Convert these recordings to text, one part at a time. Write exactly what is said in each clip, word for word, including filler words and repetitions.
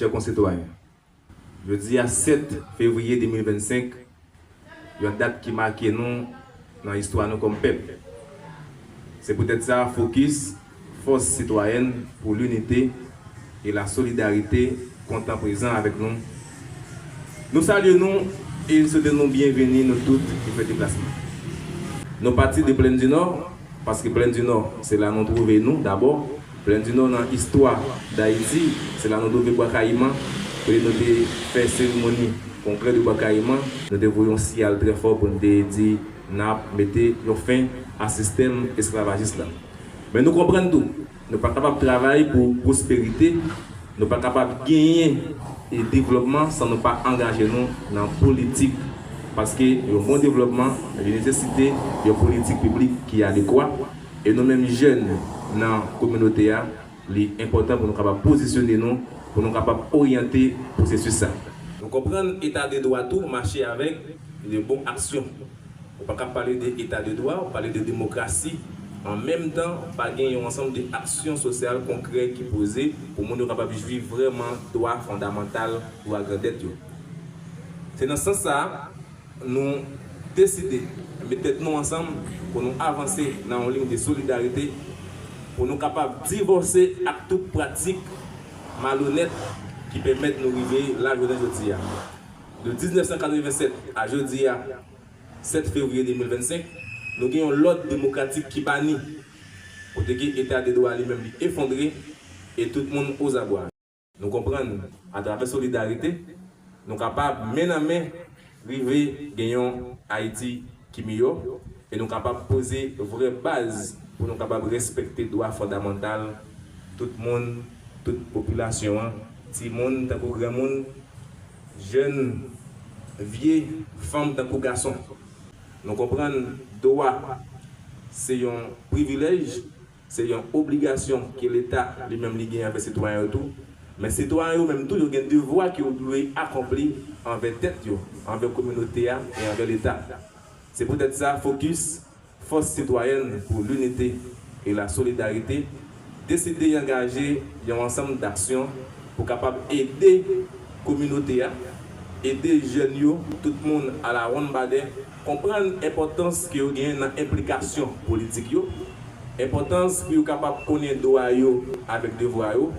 Chè konsitwayen, jodi a sèt fevriye de mil vennsenk, yon dat ki make nou nan istwa nou kòm pèp. Se poutèt sa, Fokis, Fòs Sitwayèn pou Linite e la Solidarite, kontan prezan avèk nou. Nou salye nou e swete nou byenveni nou tout ki fè deplasman. Nou pati de Plèn di Nò, paske Plèn di Nò, se la nou twouve nou dabò. Plèn di Nò nan istwa Dayiti, se la nou twouve Bwa Kayiman, kote nou te fè seremoni kongrè de Bwa Kayiman, nou te voye yon siyal trè fò pou nou te di n ap mete yon fen a sistèm esklavajis la. Men nou konprann tou, nou pa kapab travay pou pwosperite, nou pa kapab genyen e devlòpman san nou pa angaje nou nan politik. Paske yon bon devlòpman, li nesesite yon politik piblik ki adekwa. E nou menm jèn nan kominote a, li enpòtan pou nou kapab pozisyone nou, pou nou kapab oryante pwosesis sa. Nou konprann eta de dwa tou mache avèk de bon aksyon. Ou pa ka pale de eta de dwa, ou pale de demokrasi, an menm tan, pa gen yon ansanm de aksyon sosyal konkrè ki poze pou moun yo kapab jwi vrèman dwa fondamantal, dwa grandèt yo. Se nan sans sa a, nou deside met tèt nou ansanm pou nou avanse nan yon liy de solidarite, pou nou kapab divòse ak tout pratik malonèt ki pèmèt nou rive la jounen jodi a. De diznèf san katrevennsèt a jodi a, sèt fevriye de mil vennsenk, nou gen yon lòd demokratik ki bani, kote ke eta de dwa li menm li efondre e tout moun ozabwa. Nou konprann, atravè solidarite, nou kapab men nan men rive gen yon Ayiti ki miyò, e nou kapab poze vrè baz pou nou kapab respekte dwa fondamantal tout moun, tout popilasyon an, timoun tankou granmoun, jèn, vye, fanm tankou gason. Nou konprann dwa se yon privilèj, se yon obligasyon ke Leta li menm li gen anvè sitwayen yo tou. Men sitwayen yo menm tou, yo gen devwa ke yo dwe akonpli anvè tèt yo, anvè kominote a e anvè Leta. Se poutèt sa, Fokis, Fòs Sitwayèn pou Linite e la Solidarite, deside angaje yon ansanm daksyon pou kapab ede kominote a, ede jèn yo, tout moun alawonnbadè, konprann enpòtans ke yo genyen nan enplikasyon politik yo, enpòtans pou yo kapab konnen dwa yo avèk devwa yo,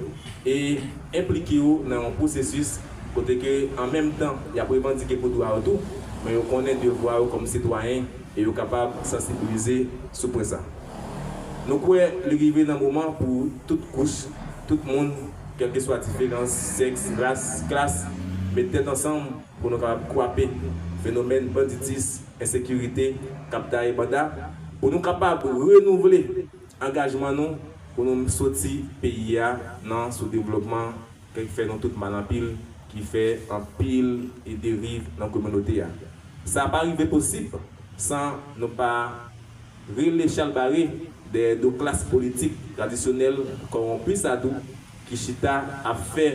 e enplike yo nan yon pwosesis kote ke, an menm tan, y ap revandike pou dwa yo tou, men yo konnen devwa yo kòm sitwayen e yo kapab sansibilize sou pwen sa. Nou kwè li rive nan moman pou tout kouch, tout moun, kèlkeswa diferans, sèks, ras, klas, met tèt ansanm pou nou kapab kwape fenomèn banditis, ensekirite k ap taye banda, pou nou kapab renouvle angajman nou pou nou soti peyi a nan soudevlopman ki fè nou tout mal anpil, ki fè anpil e deriv nan kominote a. Sa pa rive posib san nou pa rele chalbare dèyè do klas politik tradisyonèl kòwonpi sa tou ki chita ap fè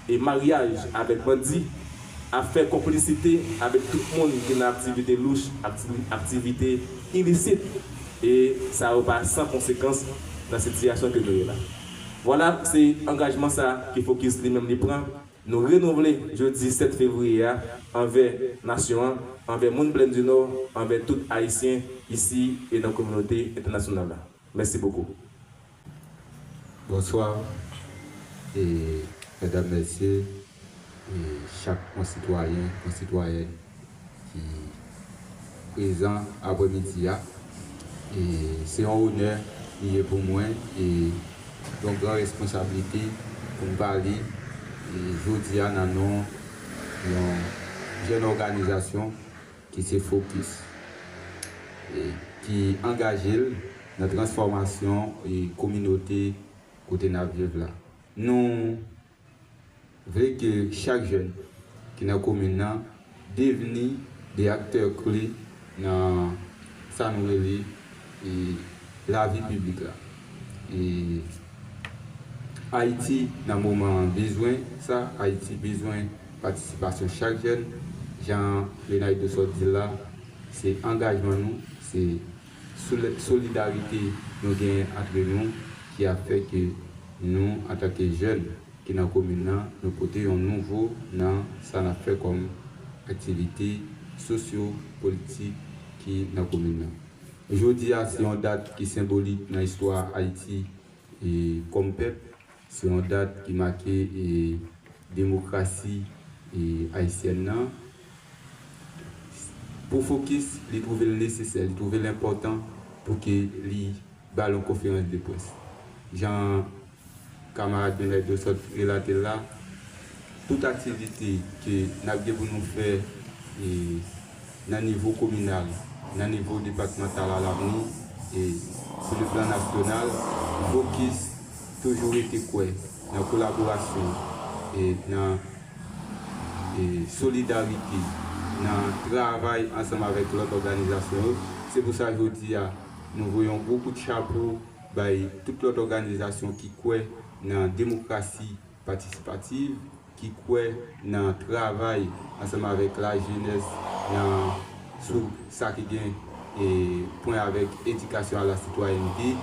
e maryaj avèk bandi, ap fè konplisite avèk tout moun ki nan aktivite louch, akti-, aktivite ilisit, e sa yo pa san konsekans nan sitiyasyon ke nou ye la. Vwala, se angajman sa ke Fokis li menm li pran. Nou renouvle jodi sèt fevriye a anvè nasyon an, anvè moun Plèn di Nò, anvè tout Ayisyen isi e nan kominote entènasyonal la. Mèsi bokou. Bonswa, e medam, mesye, e chak konsitwayen, konsitwayèn ki prezan aprèmidi a. E se yon onè li ye pou mwen, e yon gran responsablite pou m pale, e jodi a nan non yon jèn òganizasyon ki se Fokis, e ki angaje l nan transfòmasyon, e kominote kote n ap viv la. Nou vle ke chak jèn ki nan komin nan devni de aktè kle nan sa nou rele, e, lavi piblik la. E Ayiti nan moman an bezwen sa, Ayiti bezwen patisipasyon chak jèn. Jan Leonardo sot di l la, se angajman nou, se soli-, solidarite nou genyen antre nou ki ap fè ke nou, antanke jèn, ki nan komin nan, nou pote yon nouvo nan sa n ap fè kòm aktivite sosyo-politik ki nan komin nan. Jodi a se yon dat ki senbolik nan istwa Ayiti e kòm pèp. Se yon dat ki make e demokrasi e ayisyèn nan. Pou Fokis, li twouve l nesesè, li twouve l enpòtan pou ke li ba l yon konferans de près. Jan kamarad Benay Dosot relate l la, tout aktivite ke n ap gen pou nou fè e nan nivo kominal, nan nivo depatmantal alavni e sou le plan nasyonal, Fokis toujou rete kwè nan kolaborasyon e nan e solidarite, nan travay ansanm avèk lòt òganizasyon yo. Se pou sa jodi a, nou voye yon gwo kout chapo bay tout lòt òganizasyon ki kwè nan demokrasi patisipativ, ki kwè nan travay ansanm avèk lajenès nan sou sa ki gen e pwen avèk edikasyon a la sitwayènte,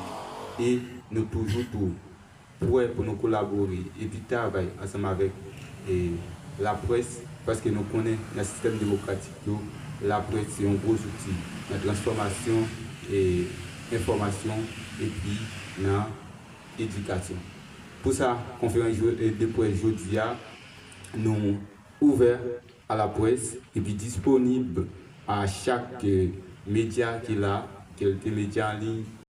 e nou toujou tou prè pou nou kolabore epi travay ansanm avèk e laprès, paske nou konnen nan sistèm demokratik yo, laprès se yon gwo zouti nan transfòmasyon e enfòmasyon epi nan edikasyon. Pou sa, konferans jo- e de près jodi a, nou ouvè a laprès epi disponib a chak e medya ki la, kèlte medya an liy,